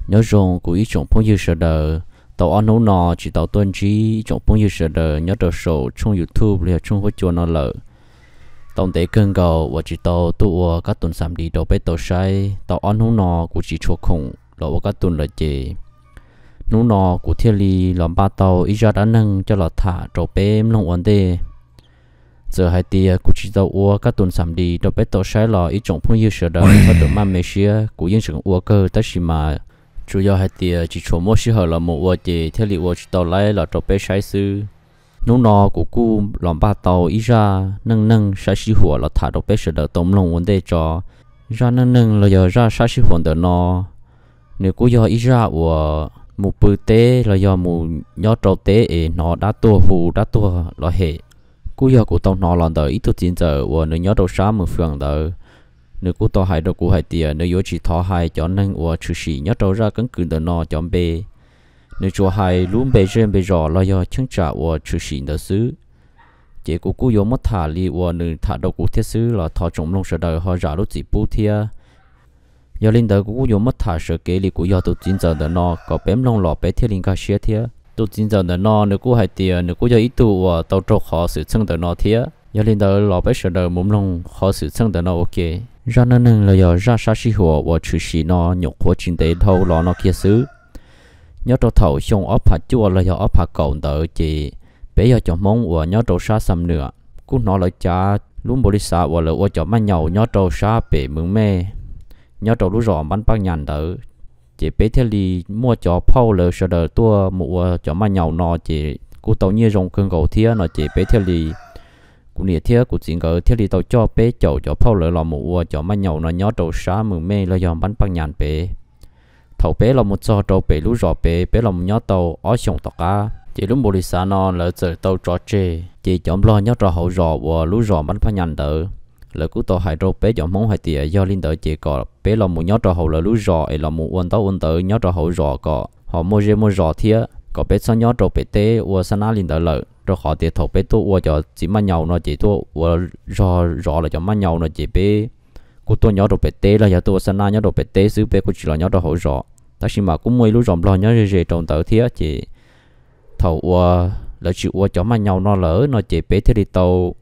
Nyob zoo kuv ib tsoom phooj ywg sawv daws, tau ob hnub no tsis tau tuaj ntsib ib tsoom phooj ywg sawv daws nyob rau saum tshooj YouTube los yog tshooj huab cua no lawm. Tau ntev kawg nkaus uas tsis tau tuaj ua kab tus xam dis rau peb tau saib, tau ob hnub no kuv tsis tshua khoom los ua kab tus lawm ces hnub no kuv thiaj li los npaj tau ib zaj dab neeg coj los tham rau peb mloog ua ntej. Txawm hais tias kuv tsis tau ua kab tus xam dis rau peb tau saib los ib tsoom phooj ywg sawv daws txhob rawm maj me siab, kuv yeej tseem ua kawg tab sis mas tsuas yog hais tias tsis tshua muaj sij hawm los mus ua ces thiaj li ua tsis tau laib los rau peb saib xwb. Hnub no kuv kuj los npaj tau ib zaj neej neeg sab sib huam los tham rau peb sawv daws tau mloog ua ntej tso. Zaj neej neeg los yog zaj sab sib huam ntawm no, nws kuj yog ib zaj uas mus pw teb los yog mus nyob rau teb es hnov dab tuag hu dab tuag los hem. Kuj yog kuv tau hnov los ntawm ib tug txiv ntxawm uas nws nyob rau sab Mws Fwm ntawd. Nws kuj tau hais rau kuv hais tias nws yuav tsis thov hais cov neeg uas tshwm sim nyob rau zaj keeb kwm ntawm no cov npe. Nws tsuas hais lub npe zej npe zos los yog cheeb tsam uas tshwm sim ntawd xwb. Ces kuv kuj yuav muab tham li uas nws tham rau kuv thiab xwb los thov tsoom mloog sawv daws ho zam lub txim pub thiab. Yog li ntawd kuv kuj yuav muab tham sawv kev li kuv yog tus txiv ntxawm ntawm no kom peb mloog los peb thiaj li nkag siab thiab. Tus txiv ntxawm ntawm no nws kuj hais tias nws kuj yog ib tug uas tau raug qhov xwm txheej ntawm no thiab. Yog li ntawd los peb sawv daws mus mloog qhov xwm txheej ntawm no ua ke. Zaj neej neeg los yog zaj sab sib huam uas tshwm sim no nyuam qhuav tsis ntev dhau los no kiag xwb. Nyob rau thaum xyoo ob phav cuaj los yog ob phav kaum ntawd ces peb yog cov Hmoob uas nyob rau sab Xam Nuam kuj hnov lawv cav lub npaum li xav uas lawv ua cov maj nyaus nyob rau sab pem Mws Mej, nyob rau lub zos Npab Paj Nyas ntawd. Ces peb thiaj li muaj cov phauj lawv sawv daws tuaj mus ua cov maj nyaus no ces kuj tau nyiaj zoo kawg nkaus thiab no ces peb thiaj li, kuv niam thiab kuv txiv nkawd thiaj li tau coj peb caum cov phauj lawv los mus ua cov maj nyaus no nyob rau sab Mws Mej los yog Npab Paj Nyas pem. Thaum peb los mus txog rau pem lub zos pem, peb los mus nyob tau ob xyoos tom qab ces lub npaum li xav no lawv txawm tau tso tseg. Ces cov Nplog nyob rau hauv zos uas lub zos Npab Paj Nyas ntawd, lawv kuj tau hais rau peb cov Hmoob hais tias yog li ntawd ces kom peb los mus nyob rau hauv lawv lub zos es los mus ua ntaub ua ntawv nyob rau hauv zos kom ho muaj zej muaj zos thiab kom peb txhob nyob rau pem teb ua xab nab li ntawd lawm, rau qhov tias thaum peb tuaj ua cov txiv maj nyaus no ces tuaj ua zog zov lawv cov maj nyaus no ces peb kuj tuaj nyob rau pem teb los yog tuaj ua xab nab nyob rau pem teb xwb, peb kuj tsis los nyob rau hauv zos. Tab sis mas kuj muaj ib lub zos Nplog nyob ze ze rau ntawd thiab ces thaum uas lawv tsis ua cov maj nyaus no lawm no ces peb thiaj li tau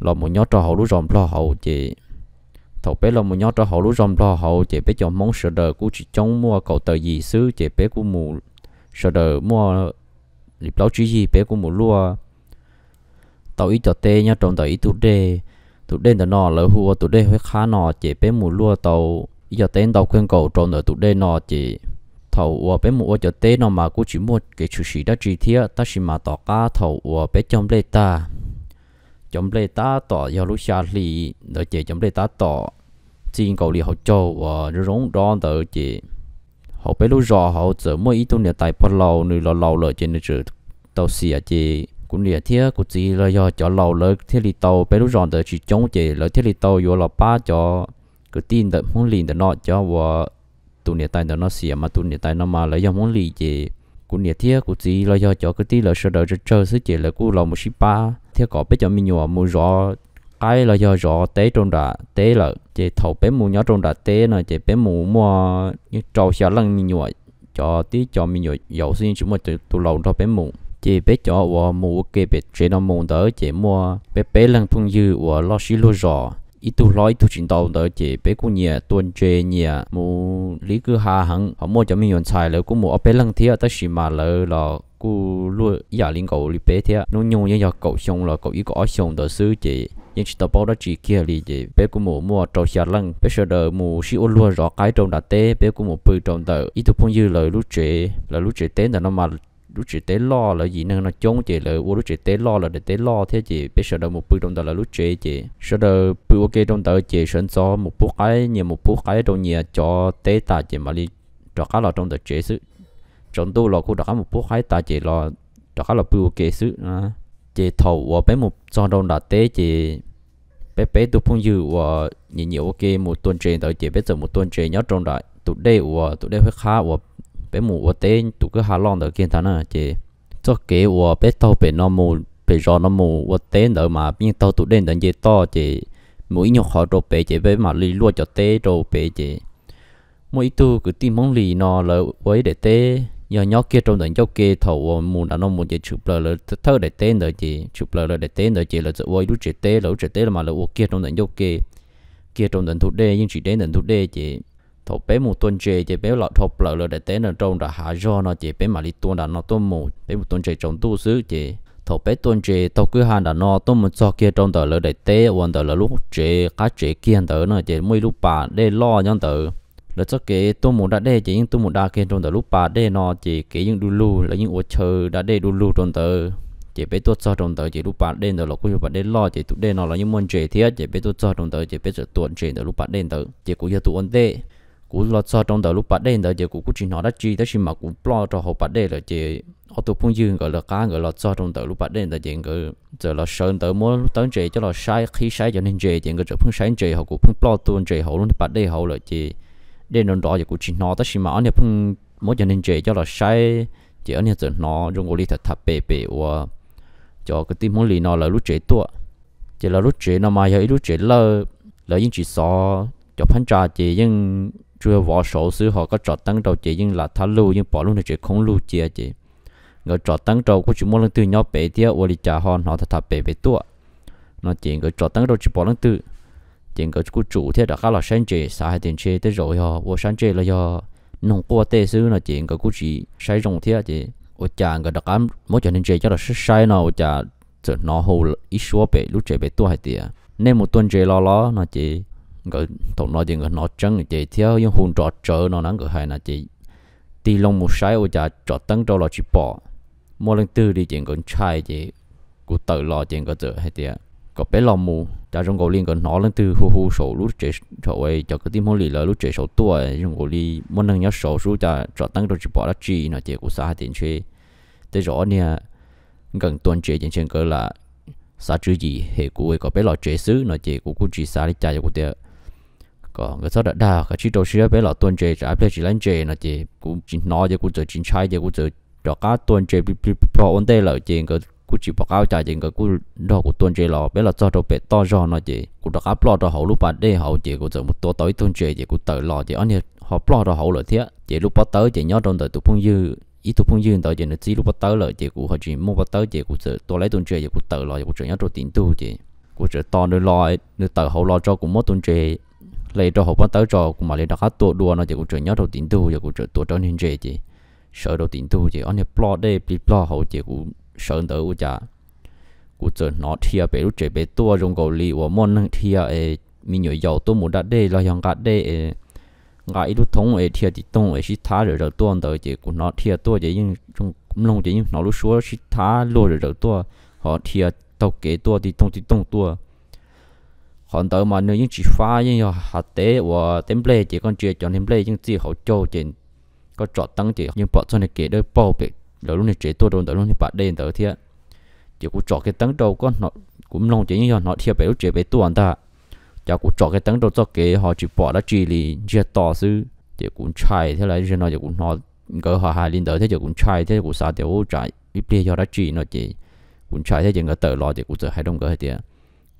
los mus nyob rau hauv lub zos Nplog hauv ces thaum peb los mus nyob rau hauv lub zos Nplog hauv ces peb cov Hmoob sawv daws kuj tsis coob, muaj kaum tawm yim xwb ces peb kuj mus, sawv daws muaj li plaub tsib yig, peb kuj mus luaj tau ib co teb nyob rau ntawm ib tug dej. Tus dej ntawm no lawv hu ua tus dej Huab Qhab no ces peb mus luaj tau ib co teb ntau kawg nkaus rau ntawm tus dej no ces thaum uas peb mus ua cov teb no mas kuj tsis muaj kev tshwm sim dab tsi thiab, tab sis mas tom qab thaum uas peb cog nplej tag, cov nplej tab tom yog lub xya hli ntawd ces cov nplej tab tom txi nkaus li hauv caug uas zoo zoo dob ntawd ces hauv peb lub zos hauv txawm muaj ib tug niam tais pog laus, nws los laus lawm ces nws txawm tau xiam ces kuv niam thiab kuv txiv los yog cov laus lawv thiaj li tau, peb lub zos ntawd tsis coob ces lawv thiaj li tau yuav los pab cov kwv tij ntawm Hmoob Lis ntawm no, cov uas tus niam tais ntawm no xiam mas tus niam tais no mas lawv yog Hmoob Lis ces kuv niam thiab kuv txiv los yog cov kwv tij lawv sawv daws tsawg tsawg xwb ces lawv kuj los mus sib pab thiab kom peb cov me nyuam mus zov qaib los yog zov teb rau nram teb lawm. Ces thaum peb mus nyob rau nram teb no ces peb mus muaj yeej rau xya leej me nyuam, cov tib co me nyuam yaus xwb, yeej tsis muaj tus laus nrog peb mus. Ces peb cov uas mus ua ke pem tsev no mus ntawd ces muaj peb peb leeg phooj ywg uas loj sib luag zos, ib tug hlob ib tug tsis ntau ntawd ces peb kuj nyiam tua ntses, nyiam mus li kwj ha heev. Ho muaj cov me nyuam ntxhais lawv kuj mus ob peb leeg thiab, tab sis mas lawv los kuj luaj ib yam li nkaus li peb thiab, hnub nyoog yeej yog kaum xyoo los kaum ib kaum ob xyoos ntawd xwb ces yeej tsis tau paub dab tsi kiag li ces peb kuj mus muaj rau xya leej, peb sawv daws mus sib ua luag zov qaib rau nram teb, peb kuj mus pw rau ntawm ib tug phooj ywg lawv lub tsev. Lawv lub tsev teb ntawm no mas lub tsev teb loj, lawv yim neeg no coob ces lawv ua lub tsev teb loj, lawv daim teb loj thiab ces peb sawv daws mus pw rau ntawm lawv lub tsev ces sawv daws pw ua ke rau ntawd ces sawv ntxov mus pub qaib, nyias mus pub qaib rau nyias cov teb tas ces mam li rov qab los rau ntawm tsev xwb. Tsaus ntuj los kuj rov qab mus pub qaib tas ces los rov qab los pw ua ke xwb. Ces thaum uas peb mus txog rau nram teb ces peb peb tug phooj ywg uas nyiam nyiam ua ke mus tua ntses ntawd ces peb txawm mus tua ntses nyob rau nram tus dej uas tus dej Huab Qhab uas peb mus ua teb tus kwj ha loj ntawd kiag ntag na. Ces txoj kev uas peb taug pem no mus, pem zos no mus ua teb ntawd mas yeej taug tus dej ntawd nce toj ces mus ib nyuag qhov rau pem ces peb mam li luaj cov teb rau pem ces Muaj ib tug kwv tij Hmoob Lis no lawv ua ib daim teb yog nyob kiag rau ntawm ncauj ke, thaum uas mus nram no mus ces tshwm plaws lawv thawj daim teb ntawd ces tshwm plaws lawv daim teb ntawd ces lawv txawm ua ib lub tsev teb, lawv lub tsev teb los mas lawv ua kiag rau ntawm ncauj ke, kiag rau ntawm ntug dej, yeej tsis deb ntawm ntug dej ces thaum peb mus tua ntses ces peb lam dhau plaws lawv daim teb no rau nram hav zog no ces peb mam li tua nram no tuaj mus, peb mus tua ntses tsaus ntuj xwb ces thaum peb tua ntses taug kwj ha nram no tuaj mus txog kiag rau ntawm lawv daim teb uas ntawm lawv lub tsev qab tsev kiag ntawd no ces muaj ib lub pas dej loj nyob ntawd. Lawv txoj kev tuaj mus da dej ces yeej tuaj mus da kiag rau ntawm lub pas dej no ces kev yeej du lug, lawv yeej ua chaw da dej du lug rau ntawd. Ces peb tuaj txog rau ntawd ces lub pas dej ntawd los kuj yog pas dej loj ces tus dej no los yeej muaj ntses thiab ces peb tuaj txog rau ntawd ces peb txawm tua ntses ntawm lub pas dej ntawd ces kuv yog tus ua ntej. Kuv los txog rau ntawm lub pas dej ntawd ces kuv kuj tsis hnov dab tsi tab sis mas kuv ploj rau hauv pas dej lawm ces ob tug phooj ywg nkawd lawv qab nkawd los txog rau ntawm lub pas dej ntawd ces nkawd txawm los sawv ntawd muab lub tawb ntses coj los saib, qhib saib cov niag ntses ces nkawd txawm pheej saib ntses hauv, kuv pheej ploj tua ntses hauv lub niag pas dej hauv lawm ces dej nrov nrov ces kuv tsis hnov tab sis mas ob niag pheej muab cov niag ntses coj los saib ces ob niag txawm hnov zoo nkaus li tham tham pem pem uas cov kwv tij Hmoob Lis no lawv lub tsev tuaj. Ces lawv lub tsev no mas yog ib lub tsev lawj, lawv yeej tsis xov cov phab ntsa ces yeej tsuas yog vov saud xwb, ho koj tsom teeb rau ces yeej lam thab lug, yeej pom lub niag tsev khoob lug cia ces nkawd tsom teeb rau kuj tsis muaj leej twg nyob pem thiab ua li cas ho hnov tham tham pem pem tuaj no ces nkawd tsom teeb rau tsis pom leej twg. Ces nkawd kuj tsum thiab rov qab los saib ntses, xav hais tias ntshe tej zaum yog ua sab ntsej los yog noog quaj tej xwb no ces nkawd kuj tsis saib zoo thiab ces ua cas nkawd rov qab muab cov niag ntses coj los saib saib no ua cas txawm hnov hu ib suab pem lub tsev pem tuaj hais tias nej mus tua ntses los los no ces nkawd thaum no ces nkawd hnov tseeb ces thiab yeej hu nrov tsawv no na nkawd hais no ces tig loo mus saib ua cas tsom teeb rau los tsis pom muaj leej twg li ces nkawd ntshai ces kuv tawm los ces nkawd txawm hais tias kom peb los mus, cas zoo nkaus li nkawd hnov leej twg hu hu saum lub tsev, saum cov kwv tij Hmoob Lis lawv lub tsev saud tuaj, zoo nkaus li muaj neeg nyob saud xwb cas tsom teeb rau tsis pom dab tsi no ces kuv xav hais tias ntshe tej zaum ob niag nkees tua ntses ces ntshe nkawd lam xav tswv yim hem kuv kom peb los tsev xwb no ces kuv kuj tsis xav li cas, yog kuv tias kom nkawd txhob dag dag, kav tsij rau siab peb los tua ntses tsam ib pliag tsis laib ntses no ces kuv tsis hnov ces kuv txawm tsis ntshai ces kuv txawm rov qab tua ntses plig plig plog ua ntej lawm ces nkawd kuj tsis pom qab ua cas ces nkawd kuj nrog kuv tua ntses los peb los txog rau pem toj zog no ces kuv rov qab ploj rau hauv lub pas dej hauv ces kuv txawm mus tua tau ib tug ntses ces kuv tawm los ces ob niag ho ploj rau hauv lawm thiab ces lub pob tawb ces nyob rau ntawm tus phooj ywg, ib tug phooj ywg ntawd ces nws txib lub pob tawb lawm ces kuv ho tsis muaj pob tawb ces kuv txawm tua tau ib tug ntses ces kuv tawm los ces kuv tseem nyob rau tim ntug ces kuv tseem tos nws los, nws tawm hauv los tso kuv muab tus ntses hle rau hauv pob tawb tso kuv mam li rov qab tua dua no ces kuv tseem nyob rau tim ntug ces kuv tseem tua rau niag ntses ces sawv rau tim ntug ces ob niag ploj dej plig plog hauv ces kuv sawv ntawd ua cas kuv txawm hnov dhia pem lub tsev pem tuaj zoo nkaus li uas muaj neeg dhia es me nyuam yaus tuaj mus da dej los yog nqa dej es nqa ib lub thoob es dhia tim toog es sib thab zawm zaws tuaj ntawd ces kuv hnov dhia tuaj ces yeej mloog ces yeej hnov lub suab sib thab luag zawm zaws tuaj, ho dhia taug kev tuaj ti toog ti toog tuaj. Qhov ntawd mas nws yeej tsis fab, yeej yog hav teb uas teb nplej ces koj ntsia cov niag nplej yeej txij hauv caug ces koj tsom teeb ces yeej pom txoj niag kev dawb paug pem lawv lub niag tsev tuaj rau ntawm lub niag pas dej ntawd thiab. Ces kuv tsom kiag teeb rau, kuv mloog ces yeej yog hnov dhia pem lub tsev pem tuaj ntag. Ces kuv tsom kiag teeb rau txoj kev ho tsis pom dab tsi li, ntsiag to xwb ces kuv ntshai thiab lauj. Zaum no ces kuv hnov nkawd ho hais li ntawd thiab ces kuv ntshai thiab kuv xav tias ub tsam ib pliag yog dab tsi no ces kuv ntshai thiab ces nkawd tawm los ces kuv txawm hais rau nkawd hais tias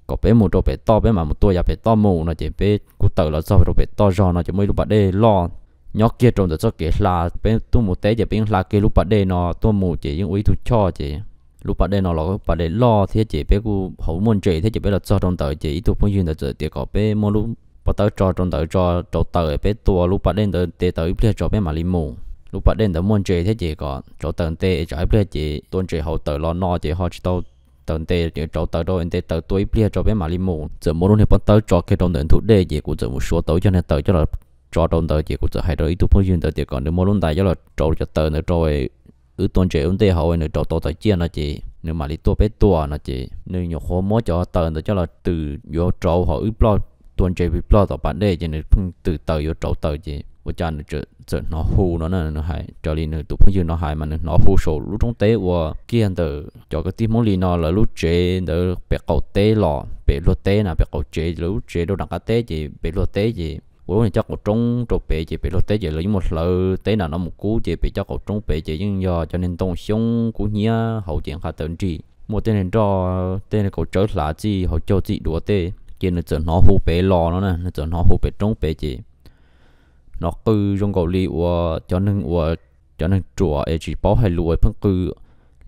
kom peb mus rau pem toj, peb mam mus tua yav pem toj mus no ces peb kuj tawm los txog rau pem toj zog no ces muaj ib lub pas dej loj nyob kiag rau ntawm txoj kev hla, peb tuaj mus teb ces peb yeej hla kiag lub pas dej no tuaj mus ces yeej ua ib tug choj ces lub pas dej no los pas dej loj thiab ces peb kuj hauv muaj ntses thiab ces peb los txog rau ntawd ces ib tug phooj ywg ntawd txawm tias kom peb muab lub pob tawb tso rau ntawd tso rauv taws peb tua lub pas dej ntawd nte taws ib pliag tso peb mam li mus. Lub pas dej ntawd muaj ntses thiab ces kom rauv taws nte tsam ib pliag ces tua ntses hauv tawm los no ces ho tsis tau taws nte, rauv taws rau nte taws tua ib pliag tso peb mam li mus. Txawm muab lub niag pob tawb tso kiag rau ntawm ntug dej ces kuv txawm mus suav tau ib co niag taws coj los tso rau ntawd ces kuv txawm hais rau ib tug phooj ywg ntawd tias kom nws muab lub ntais coj los rauv cov taws ntawd rau wb tua ntses ua ntej hauv nws rauv tau taws ciaj no ces nws mam li tuaj peb tua no ces nws nyuam qhuav muab cov taws ntawd coj los twm yuav rauv ho wb ploj tua ntses plig plog tom pas dej ces nws pheej twm taws yuav rauv taws ces ua cas nws txawm hnov hu no na, nws hais raws li nws tus phooj ywg no hais mas nws hnov hu saum lub roob teb uas kiag ntawm cov kwv tij Hmoob Lis no lawv lub tsev ntawd pem qaum teb los pem luag teb na, pem qaum tsev lawv lub tsev rau nram qab teb ces pem luag teb ces ua lub niag caj qaum roob rau pem ces pem luag teb ces lawv yeej muaj hlawv teb nram no mus kub ces pem caj qaum roob pem ces yeej yog cov niag ntoo xyoob kub hnyiab hauv ces nqa taws nrig, muaj tej niag nroj tej niag kaus tsawb hlav txij hauv caug txij duav tej ces nws txawm hnov hu pem los no na, nws txawm hnov hu pem roob pem ces hnov qw zoo nkaus li uas cov neeg uas cov neeg ruam es tsis paub hais lus pheej qw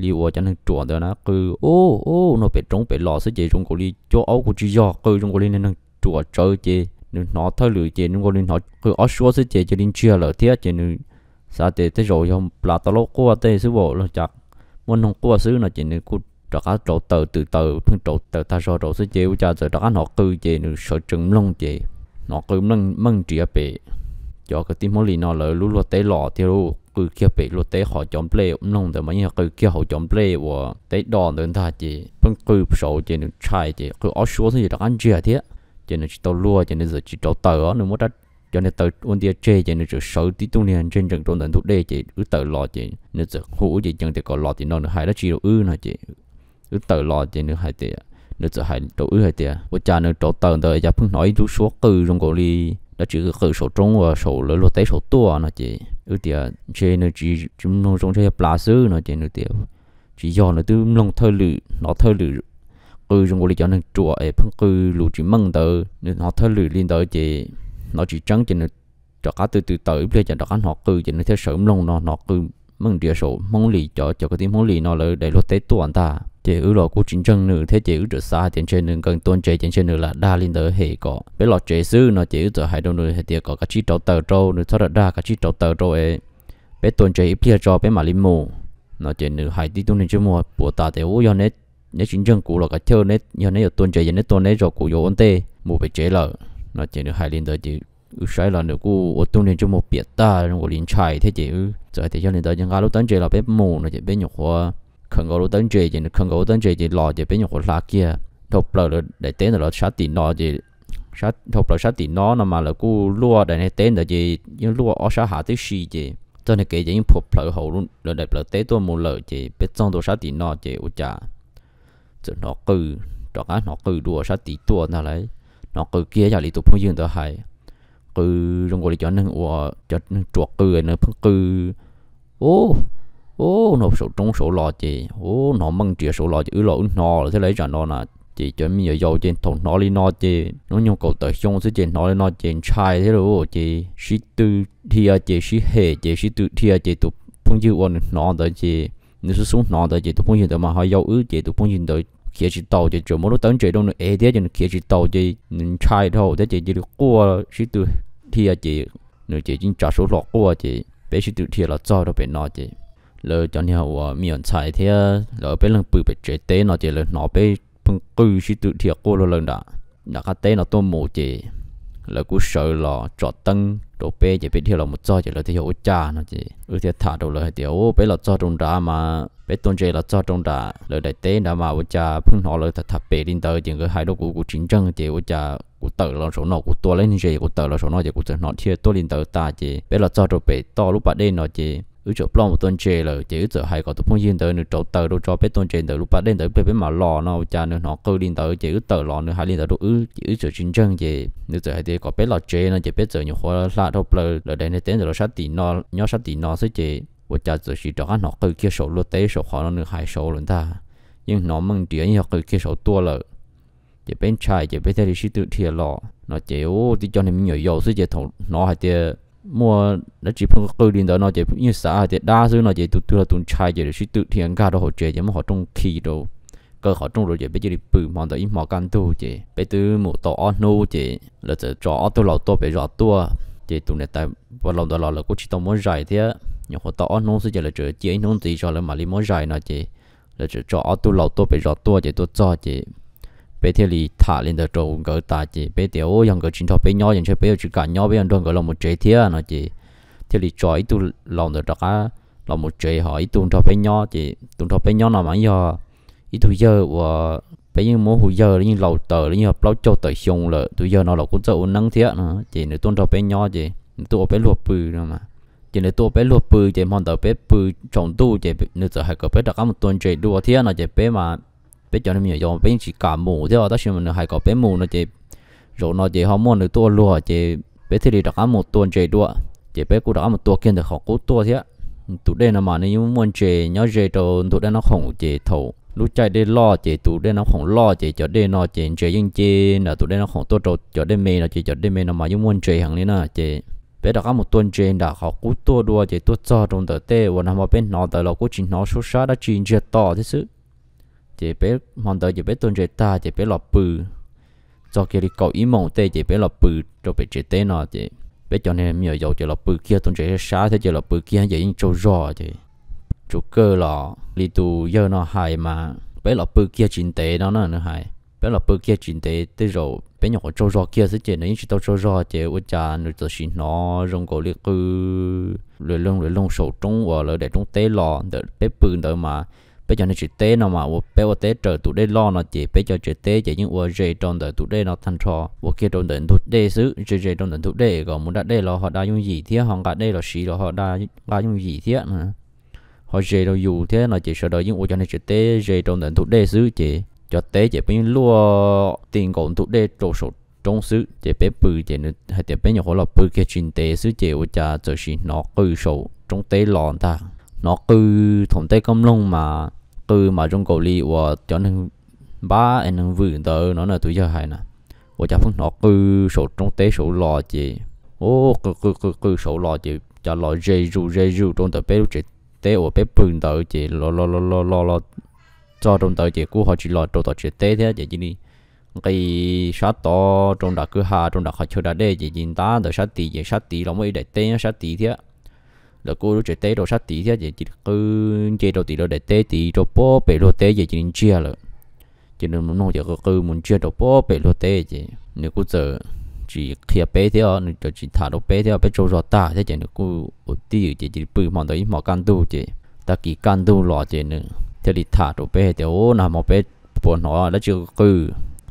li uas cov neeg ruam ntawd na, qw ub ub no pem roob pem los xwb ces zoo nkaus li cuab aub kuj tsis yog, qw zoo nkaus li neeg ruam tsawv ces nws hnov thawj lwm ces zoo nkaus li hnov qw ob suab xwb ces cia li ntsiag lawm thiab ces nws xav tias tej zaum yog plas tau laub quaj tej xwb los cas muaj noog quaj xwb no ces nws kuj rov qab rauv taws, twb taws pheej rauv taws tag zog rau xwb ces ua cas txawm rov qab hnov qw ces nws sawv tsees mloog ces hnov qw meej nriav pem cov kwv tij Hmoob Lis no lawv lub luag teb los thiab, qw kiag pem luag teb qhov cov nplej mloog ntawd mas yeej yog qw kiag hauv cov nplej uas teb do ntawd ntag ces pheej qw saud ces nws ntshai ces qw ob suab xwb ces rov qab ntsiag thiab ces nws tsis tau luag ces nws txawm tsis rauv taws os, nws muab rab cov niag taws ua ntia tseg ces nws txawm sawv tib tug niag ntsia ntsees rau ntawm ntug dej ces wb tawm los ces nws txawm hu wb ceev ceev tias kom los tim no nws hais dab tsi rau wb no ces wb tawm los ces nws hais tias, nws txawm hais rau wb hais tias ua cas nws rauv taws ntawd cas pheej hnov ib lub suab qw zoo nkaus li dab tsi qw qw saum roob uas saum lawv luag teb saum tuaj no ces wb tias ntshe nws tsis mloog zoo, ntshe yog plas xwb no ces nws tias tsis yog, nws twb mloog thawj lwm, hnov thawj lwm qw zoo nkaus li cov neeg ruam es pheej qw lus tsis meej ntawd, nws hnov thawj lwm li ntawd ces hnov tsis tseeb ces nws rov qab twb twb taws ib pliag ces rov qab hnov qw ces nws thiaj sawv mloog no hnov qw meej nriav saum Hmoob Lis cov, cov kwv tij Hmoob Lis no lawv daim luag teb tuaj ntag ces wb los kuj tsis ntseeg nws thiab ces wb txawm xav hais tias ntshe nws nkees tua ntses ces ntshe nws lam dag li ntawd hem kom peb los tsev xwb no ces wb txawm hais rau nws hais tias kom kav tsij rauv taws rau, nws txhob dag dag, kav tsij rauv taws rau es peb tua ntses ib pliag tso peb mam li mus no ces nws hais tib tug niag ntsej muag puas tas tias ub yog neb tsis ntseeg kuv los kav chawj, yog neb yuav tua ntses ces neb tua neb tso, kuv yuav ua ntej mus pem tsev lawm no ces nws hais li ntawd ces wb saib los nws kuj ua tug niag ntsej muag piam tag zoo nkaus li ntshai thiab ces wb txawm hais tias yog li ntawd ces nqa lub tawb ntses los peb mus no ces peb nyuam qhuav khaws nkaus lub tawb ntses ces nws khaws nkaus lub tawb ntses ces los ces peb nyuam qhuav hla kiag dhau plaws lawv daim teb ntawd los sab tim no ces dhau plaws sab tim no no mas lawv kuj luaj daim niag teb ntawd ces yeej luaj ob sab hav tib si ces txoj niag kev ces yeej phua plhawv hauv lawv daim plawv teb tuaj mus lawm ces peb txog ntua sab tim no ces ua cas txawm hnov qw, rov qab hnov qw dua sab tid tuaj ntag lauj. Hnov qw kiag yam li tus phooj ywg ntawd hais, qw zoo nkaus li cov neeg uas cov neeg ruam qw, nws pheej qw ub ub no saum roob saud los ces ub hnov meej nriav saud los ces wb los wb hnov lawm thiab lauj. Ib tsam no na ces cov me nyuam yaus ces thaum hnov li no ces hnub nyoog kaum tawm xyoo xwb ces hnov li no ces ntshai thiab lauj, ces sib tw dhia ces sib hem ces sib tw dhia ces tus phooj ywg uas nws hnov ntawd ces nws xub xub hnov ntawd ces tus phooj ywg ntawd mas ho yau wb ces tus phooj ywg ntawd khiav tsis taus ces tseem muab lub tawb ntses rau nws ev thiab ces nws khiav tsis taus ces nws ntshai dhau thiab ces cia li quaj sib tw dhia ces nws ces yeej tsa suab hlo quaj ces peb sib tw dhia los txog rau pem no ces lawv cov niag uas me nyuam ntxhais thiab lawv peb leeg pw pem tsev teb no ces lawv hnov peb pheej qw sib tw dhia quaj luag lawm nram nram qab teb no tuaj mus ces lawv kuj sawv los tsom teeb rau peb ces peb dhia los mus txog ces lawv thiaj yog ua cas no ces wb thiaj tham rau lawv hais tias ub peb los txog rau nrad mas peb tua ntses los txog rau nram lawv daim teb nrad mas ua cas pheej hnov lawv tham tham pem li ntawd ces nkawd hais rau kuv kuv tsis ntseeg ces ua cas kuv tawm los saum no kuv tua lawv ntses kuv tawm los saum no ces kuv txawm hnov dhia tuaj li ntawd tas ces peb los txog rau pem toj lub pas dej no ces wb txawm ploj mus tua ntses lawm ces wb txawm hais kom tus phooj ywg ntawd nws rauv taws rau tso peb tua ntses ntawm lub pas dej ntawd ib pliag peb mam los no ua cas nws hnov qw li ntawd ces wb tawm los nws hais li ntawd rau wb ces wb txawm tsis ntseeg ces nws txawm hais tias kom peb los tsev no ces peb txawm nyuam qhuav hla dhau plaws lawv daim niag teb ntawm lawv sab tim no, nyob sab tim no xwb ces ua cas txawm sis rov qab hnov qw kiag saum luag teb saum qhov no nws hais saud lawm ntag. Yeej hnov meej nriav yeej yog qw kiag saud tuaj lawm ces peb ntshai ces peb thiaj li sib tw dhia los no ces ub tib co niag me nyuam yaus xwb ces thaum hnov hais tias muaj dab tsi pheej qw li ntawd no ces yeej xav hais tias dab xwb no ces tus twg los tus ntshai ces sib tw dhia nkag rau hauv tsev ces muab qhov rooj khi rau, kaw qhov rooj rau ces peb cia li pw hmo ntawd ib hmo kaj ntug ces peb twb mus tau ob hnub ces lawv txawm tso ob tug laus tuaj pem zos tuaj ces tus niam tais laus ntawd los lawv kuj tsis tau muab zais thiab nyuam qhuav tau ob hnub xwb ces lawv txawm cia ib hnub ntxiv tso lawv mam li muab zais no ces lawv txawm tso ob tug laus tuaj pem zos tuaj ces tuaj txog ces peb thiaj li tham li ntawd rau nkawd tas ces peb tias ub yog nkawd tsis nrog peb nyob ces ntshe peb yuav tsis kam nyob, peb yuav nrog nkawd los mus tsev thiab no ces thiaj li tso ib tug laus ntawd rov qab los mus tsev ho ib tug nrog peb nyob ces tus nrog peb nyob no mas yog ib tug yawg uas peb yeej muab hu yawg yeej laus taws yeej yog plaub caug tawm xyoo lawm, tus yawg no los kuj txawj ua neeb thiab no ces nws tuaj nrog peb nyob ces nws tuaj ua peb luag pw no ces nws tuaj ua peb luag pw ces hmo ntawd peb pw tsaus ntuj ces nws txawm hais kom peb rov qab mus tua ntses dua thiab no ces peb mas peb cov me nyuam yaus peb yeej tsis kam mus thiab tab sis mas nws hais kom peb mus no ces zaum no ces ho muaj nws tuaj ua luag ces peb thiaj li rov qab mus tua ntses dua ces peb kuj rov qab mus tua kiag ntawm qhov qub tuaj thiab. Tus dej no mas nws yeej muaj ntses nyob ze rau ntug dej Nab Khoom ces thaum lub caij dej loj ces tus dej Nab Khoom loj ces cov dej no ces ntses yeej nce ntawm tus dej Nab Khoom tuaj rau cov dej me no ces cov dej me no mas yeej muaj ntses heev li na ces Peb rov qab mus tua ntses nram qhov qub tuaj dua ces tuaj txog rau ntawm tej uas nag hmo peb hnov ntawd los kuj tsis hnov suab sab dab tsi, ntsiag to thiab xwb. Ces peb hmo ntawd ces peb tua ntses tag ces peb los pw. Txog kiag li kaum ib moos tej ces peb los pw rau pem tsev teb no ces peb cov niag me nyuam yaus ces los pw kiag, tua ntses sab sab thiab ces los pw kiag ces yeej tsaug zog ces tsaus kawg los li tus yawg no hais mas peb los pw kiag tsis ntev no na, nws hais peb los pw kiag tsis ntev tej zaum peb nyuam qhuav tsaug zog kiag xwb ces nws yeej tsis tau tsaug zog ces ua cas nws txawm sim hnov zoo nkaus li qw lua loog lua loog saum roob uas lawv daim roob teb los ntawm peb pw ntawd mas peb cov niag tsev teb no mas ua peb ua teb raws tus dej loj no ces peb cov tsev teb ces yeej ua ze rau ntawm tus dej no tag nrho, ua kiag rau ntawm ntug dej xwb, ze ze rau ntawm ntug dej kom mus da dej los ho da yooj yim thiab ho nqa dej los siv los ho da nqa yooj yim thiab. Ho ze rau yus thiab no ces sawv daws yeej ua cov niag tsev teb ze rau ntawm ntug dej xwb ces cov teb ces peb yeej luaj ti nkaus ntug dej rau saum roob xwb ces peb pw ces nws hais tias peb nyuam qhuav los pw kiag tsis ntev xwb ces ua cas txawm sim hnov qw saum roob teb los ntag. Hnov qw thaum ntej koj mloog mas qw mas zoo nkaus li uas cov neeg npab es neeg vwm ntawd no na, tus yawg hais na. Ua cas pheej hnov qw saum roob teb saud los ces, u, qw qw qw qw saud los ces cas los ze zus ze zus rau ntawm peb lub tsev teb uas peb pw ntawd ces los los los los los los txog rau ntawd ces kuj ho tsis los rau tom tsev teb thiab ces cia li nqis sab tod rau nram kwj ha rau nram qhov chaw da dej ces cia li ntab ntawm sab tid ces sab tid los muaj ib daim teb nyob sab tid thiab. Lawv kuj lub tsev teb rau sab tid thiab ces cia li qw nce rau tim lawv daim teb tid rau puag pem luag teb ces cia li ntsiag lawm. Ces nws mus nug ces qw qw mus ntsiag rau puag pem luag teb ces nws kuj txawm tsis qhia peb thiab, nws txawm tsis tham rau peb thiab, peb tsaug zog tag thiab ces nws kuj ua tij ces cia li pw hmo ntawd ib hmos kaj ntug ces tag kis kaj ntug los ces nws thiaj li tham rau peb hais tias, u, nag hmo peb puas hnov dab tsi qw qw,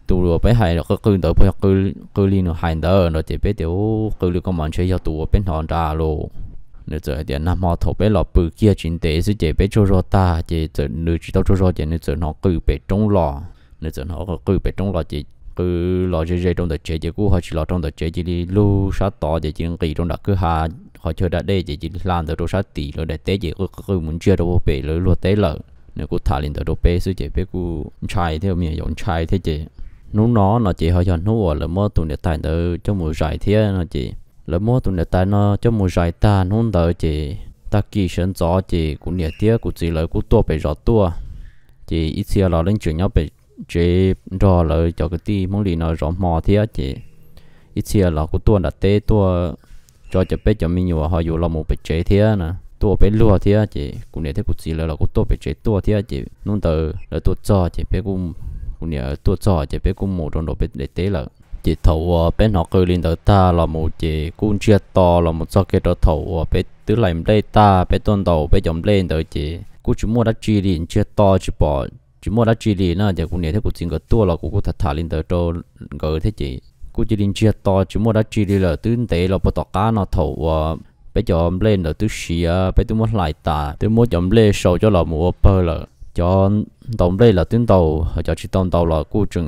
tus uas peb hais qw qw ntawd puas yog qw li nws hais ntawd no ces peb tias, u, qw li ko mas ntshe yog tus uas peb hnov nrad lauj. Nws txawm hais tias nag hmo thaum peb los pw kiag tsis ntev xwb ces peb tsaug zog tag ces txawm nws tsis tau tsaug zog ces nws txawm hnov qw pem roob los. Nws txawm hnov qw pem roob los ces qw los ze ze rau ntawm tsev ces kuj ho tsis los rau ntawm tsev, cia li lug sab tod ces cia li nqis rau nram kwj ha qhov chaw da dej ces cia li hla ntawd rau sab tim lawv daim teb ces qw qw qw mus ntsiag rau puag pem lawv luag teb lawm. Nws kuj tham li ntawd rau peb xwb ces peb kuj ntshai thiab, me nyuam yaus ntshai thiab ces hnub no no ces ho yog hnub uas lawv muab tus niam tais ntawd coj mus zais thiab no ces lawv muab tus niam tais no coj mus zais tag hnub ntawd ces tag kis sawv ntxov ces kuv niam thiab kuv txiv lawv kuj tuaj pem zos tuaj. Ces ib txhia los leej tseem nyob pem tsev nrog lawv cov kwv tij Hmoob Lis no zov hmo thiab ces ib txhia los kuj tuaj nram teb tuaj tso cov peb cov me nyuam ho yuav los mus pem tsev thiab na, tuaj ua peb luag thiab ces kuv niam thiab kuv txiv lawv los kuj tuaj pem tsev tuaj thiab ces hnub ntawd lawv tuaj txog ces peb kuj, kuv niam tuaj txog ces peb kuj mus rau nraum peb daim teb lawm. Ces thaum uas peb hnov qw li ntawd tag los mus ces kuj ntsiag to los mus txog kiag rau thaum uas peb twb hlais nplej tag, peb tuaj ntaus peb cov nplej ntawd ces kuj tsis muaj dab tsi li, ntsiag to tsis pom tsis muaj dab tsi li na. Ces kuv niam thiab kuv txiv nkawd tuaj los kuv kuj tham tham li ntawd rau nkawd thiab ces kuj cia li ntsiag to tsis muaj dab tsi li lawm. Twb ntev los puag tom qab no thaum uas peb cov nplej ntawd twb siav, peb twb muab hlais tas, twb muab cov nplej sau coj los mus ua pawg lawm. Cov ntaus nplej los twb ntaus, cov tsis tau ntaus los kuj tseem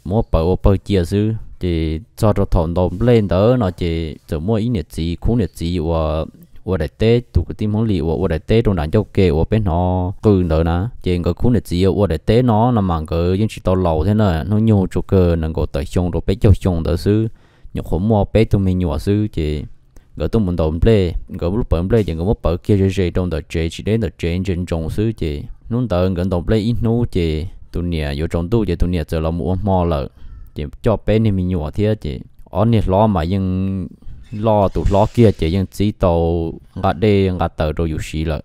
muab pawv ua pawg cia xwb. Ces txog rau thaum ntaus nplej ntawd no ces txawm muaj ib niam txiv khub niam txiv uas ua daim teb, tus kwv tij Hmoob Lis uas ua daim teb rau nram ncauj ke uas peb hnov qw ntawd na. Ces nkawd khub niam txiv uas ua daim teb no no mas nkawd yeej tsis tau laus thiab na, hnub nyoog tsuas kawg nees nkaum tawm xyoo rau peb caug xyoo ntawd xwb, nyuam qhuav muaj peb tug me nyuam xwb ces nkawd tuaj mus ntaus nplej, nkawd lub pawv nplej ces nkawd muab pawv kiag ze ze rau ntawm tsev tsis deb ntawm tsev ntsia ntsoov xwb. Ces hnub ntawd nkawd ntaus nplej ib hnub ces tus niam yuav tsaus ntuj ces tus niam txawm los mus ua hmo lawm. Ces coj peb niag me nyuam thiab ces ob niag hlob mas yeej loj, tus hlob kiag ces yeej txib tau nqa dej nqa taws rau yus siv lawm.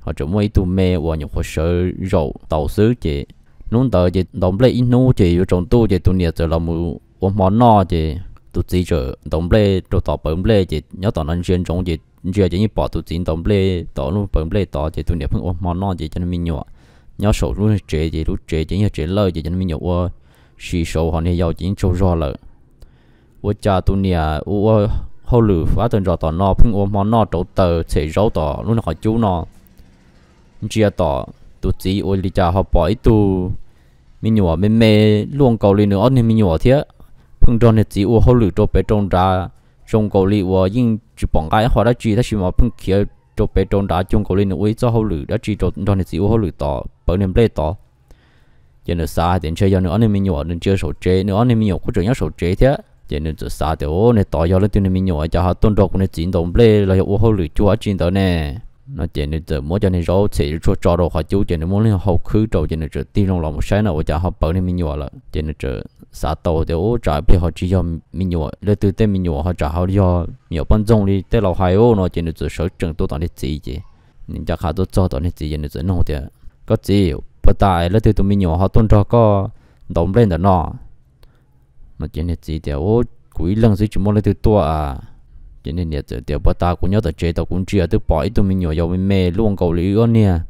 Ho tseem muaj ib tug me uas nyuam qhuav sawv zaum tau xwb ces hnub ntawd ces ntaus nplej ib hnub ces yuav tsaus ntuj ces tus niam txawm los mus ua hmo noj ces tus txiv txawm ntaus nplej rau tom pawv nplej ces nyob tom no ntsia ntsoov ces ntsia ces yeej pom tus txiv ntaus nplej tom lub pawv nplej tod ces tus niam pheej ua hmo noj ces cov me nyuam nyob saum lub tsev ces lub tsev ces yog tsev lawj ces cov me nyuam ua si saud ho niag yau ces yeej tsaug zog lawm. Ua cas tus niam ua ua hauj lwm fab tawm ntsos tom no pheej ua hmo noj rauv taws txhem zaub tom lub niag qhov cub no, ntsia tom tus txiv ua li cas ho pom ib tug me nyuam me me luaj nkaus li nws ob niag me nyuam thiab, pheej nrog niag txiv ua hauj lwm rau pem rau nrad, zoo nkaus li uas yeej tsis pom nqa ib qho dab tsi tab sis mas pheej khiav rau pem rau nrad cuag nkaus li nws ua ib txoj hauj lwm dab tsi rau nrog niag txiv ua hauj lwm tom pawv niag nplej tod. Ces nws xav hais tias ntshe yog nws ob niag me nyuam, nws ntsia saum tsev, nws ob niag me nyuam kuj tseem nyob saum tsev thiab. Ces nws txawm xav tias, Ub, niag tod yog leej twg niag me nyuam cas ho tuaj nrog kuv niag txiv ntaus nplej los yog ua hauj lwm cuag dab tsi ntawd ne? No ces nws txawm muab cov niag zaub txhem tsuag tso rau qhov cub ces nws muab lub hau khwb rau ces nws txawm tig loo los mus saib no ua cas ho pawv niag me nyuam lawm. Ces nws txawm xav tau tias, Ub, tsam pliag ho tsis yog me nyuam leej twg tej me nyuam ho tsam ho yog me nyuam poj ntxoog li tej laus hais ub no ces nws txawm sawv tsees tuaj tom niag txiv ces nws ncaj qha tuaj txog tom niag txiv ces nws txawm nug tias, Koj txiv, puas tas leej twg tus me nyuam ho tuaj nrog koj ntaus nplej ntawm no? No ces niag txiv tias, Ub, kuv ib leeg xwb tsis muaj leej twg tuaj a. Ces niag niam txawm tias, Puas tas kuv nyob tom tsev tau kuv ntsia twb pom ib tug me nyuam yaus me me luaj nkaus li wb ob niag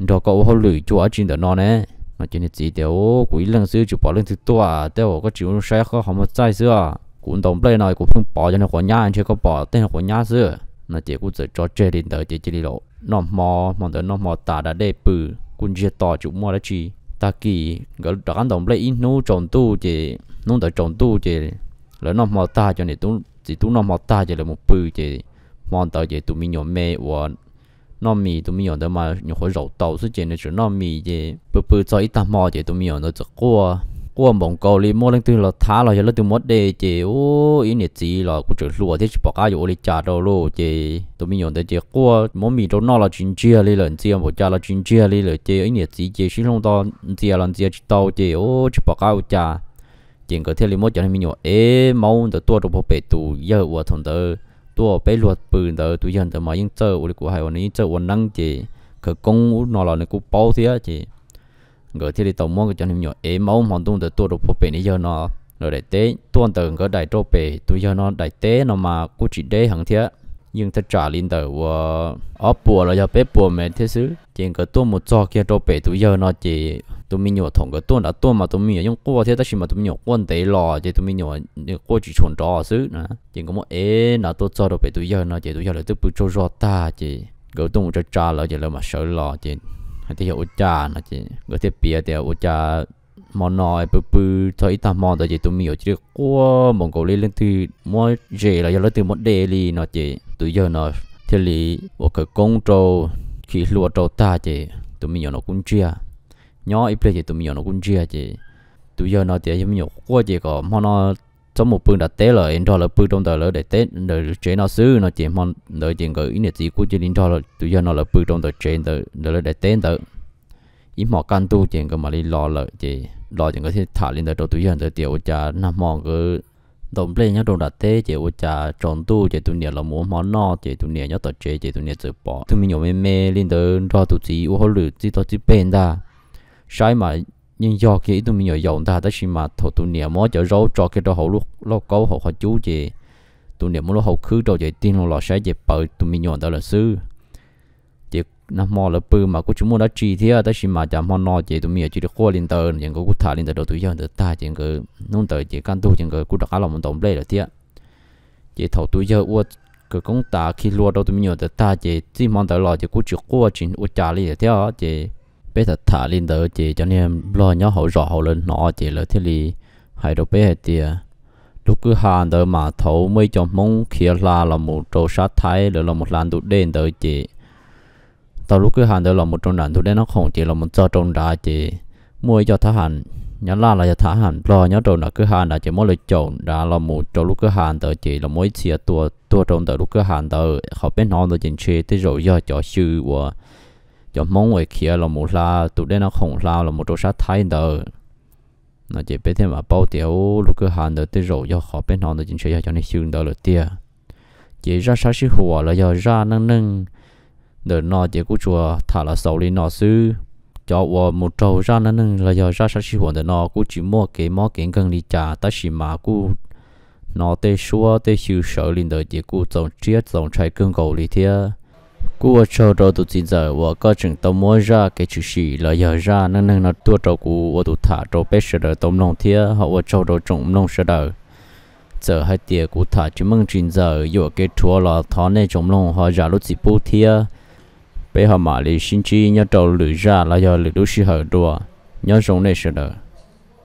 nrog koj ua hauj lwm cuag dab tsi ntawm no ne? No ces niag txiv tias, Ub, kuv ib leeg xwb tsis pom leej twg tuaj, tej zaum koj tsis ua zoo saib koj qhov muag txaij xwb os. Kuv ntaus nplej no kuv pheej pom cov niag quav nyab ntshe koj pom tej niag quav nyab xwb. No ces kuj txawm tso tseg li ntawd ces cia li los noj hmo, hmo ntawd noj hmo tas da dej pw, kuj ntsiag to tsis muaj dab tsi. Tag kis nkawd rov qab ntaus nplej ib hnub tsaus ntuj ces hnub ntawd tsaus ntuj ces lawv noj hmo tag, cov niam txiv tub noj hmo tag ces lawv mus pw ces hmo ntawd ces tus me nyuam me uas noj mis, tus me nyuam ntawd mas nyuam qhuav zaum tau xwb ces nws tseem noj mis ces pw pw txog ib tag hmo ces tus me nyuam ntawd txawm quaj, quaj npaum nkaus li muaj leej twg los thab los yog leej twg muab de ces ub, ib niam txiv los kuj tseem hluas thiab tsis pom qab yuav ua li cas rau lauj. Ces tus me nyuam ntawd ces quaj muab mis rau noj los tsis ntsiag li lawm, ntxias npaum cas los tsis ntsiag li lawm ces ib niam txiv ces sib hlooj to, ntxias los ntxias tsis tau ces ub, tsis pom qab ua cas. Ces nkawd thiaj li muab cov niag me nyuam ev maub ntawd tuaj rau puag pem tus yawg uas thaum ntawd tuaj peb luag pw ntawd. Tus yawg ntawd mas yeej txawj ua li kuv hais uas nws yeej txawj ua neeb ces khawv koob ub no los nws kuj paub thiab ces nkawd thiaj li tau muab cov niag me nyuam ev maub hmo ntuj ntawd tuaj rau puag pem niag yawg no lawv daim teb. Tuaj ntawm nkawd daim rau pem tus yawg no daim teb no mas kuj tsis deb heev thiab, yeej thaj tsam li ntawm uas ob puas los yog peb puas mev thiab xwb. Ces nkawd tuaj mus txog kiag rau pem tus yawg no ces tus me nyuam thaum nkawd tuaj nrad tuaj mas tus me nyuam yeej quaj thiab tab sis mas tus me nyuam quaj ntev los ces tus me nyuam quaj tsis tshua nrov xwb na. Ces nkawd muab ev nrad tuaj txog rau pem tus yawg no ces tus yawg lawv twb pw tsaug zog tag ces nkawd tuaj mus tsa tsa lawv ces lawv mam sawv los ces hais tias yog ua cas no ces nkawd thiaj piav tias ua cas hmo no pw pw txog ib tag hmo ntawd ces tus me nyuam cia li quaj npaum nkaus li leej twg muab zes los yog leej twg muab de li no ces tus yawg no thiaj li ua khawv koob rau, khi hlua rau tag ces tus me nyuam no kuj ntsiag. Nyob ib pliag ces tus me nyuam no kuj ntsiag ces tus yawg no tias yog me nyuam quaj ces kom hmo no txhob mus pw nram teb lawm es nrog lawv pw rau ntawm lawv daim teb ntawm tsev no xwb no ces hmo ntawd ces nkawd ib niam txiv kuj cia li nrog tus yawg no lawv pw rau ntawm tsev ntawm lawv daim teb ntawd. Ib hmos kaj ntug ces nkawd mam li los lawm ces los ces nkawd thiaj tham li ntawd rau tus yawg ntawd tias ua cas nag hmo nkawd ntaus nplej nyob rau nram teb ces ua cas tsaus ntuj ces tus niam los mus ua hmo noj ces tus niam nyob tom tsev ces tus niam txawm pom tus me nyuam me me li ntawd nrog tus txiv ua hauj lwm txij toj txij peg ntag. Saib mas yeej yog kiag ib tug me nyuam yaus ntag tab sis mas thaum tus niam muab cov zaub tso kiag rau hauv lub lauj kaub hauv qhov cub ces tus niam muab lub hau khwb rau ces tig loo los saib ces pawv tus me nyuam ntawd lawm xwb. Ces nag hmo lawv pw mas kuj tsis muaj dab tsi thiab tab sis mas cas hmo no ces tus me nyuam cia li quaj li ntawd no ces nkawd kuj tham li ntawd rau tus yawg ntawd tag ces nkawd hnub ntawd ces kaj ntug ces nkawd kuj rov qab los mus ntaus nplej lawm thiab. Ces thaum tus yawg ua khawv koob tas khi hlua rau tus me nyuam ntawd tag ces txij hmo ntawd los ces kuj tsis quaj tsis ua cas li lawm thiab. Ces peb tham tham li ntawd ces cov niag nplog nyob hauv zos hauv lawv hnov ces lawv thiaj li hais rau peb hais tias lub kwj ha ntawd mas thaum muaj ib co Hmoob khiav hla los mus rau sab Thaib, lawv los mus hla ntug dej ntawd ces tau lub kwj ha ntawd los mus rau nram ntug dej Nab Khoom ces los mus txog rau nrad ces muaj ib co thab ham Nyab Laj los yog thab ham Nplog nyob rau nram kwj ha nrad ces muab lawv caum nrad los mus rau lub kwj ha ntawd ces los muab ib txhia tua tuag rau ntawm lub kwj ha ntawd. Qhov peb hnov ntawd ces ntshe tej zaum yog cov xyw uas cov Hmoob uas khiav los mus hla tus dej Nab Khoom hla los mus rau sab Thaib ntawd no ces peb thiaj mam paub tias lub kwj ha ntawd tej zaum yog qhov peb hnov ntawd ces ntshe yog cov niag xyw ntawd lawm tiag. Ces zaj sab sij huam los yog zaj neej neeg ntawm no ces kuj tsuas tham los xaus li no xwb. Cov uas mus raug zaj neej neeg los yog zaj sab sij huam ntawm no kuj tsis muaj kev mob kev nkeeg li cas tab sis mas kuj hnov tej suab tej xyw sawv li ntawd ces kuj txaus siab txaus ntshai kawg nkaus li thiab. Kuj ua tsaug rau tus txiv ntxawm uas koj tseem tau muab zaj kev tshwm sim los yog zaj neej neeg no tuaj rau kuv ua tus tham rau peb sawv daws tau mloog thiab ho ua tsaug rau tsoom mloog sawv daws. Txawm hais tias kuv tham tsis meej tsis ntxaws yuam kev rhuav los thov nej tsoom mloog ho zam lub txim pub thiab. Peb ho mam li sib ntsib nyob rau lwm zaj los yog lwm lub sij hawm dua. Nyob zoo nej sawv daws.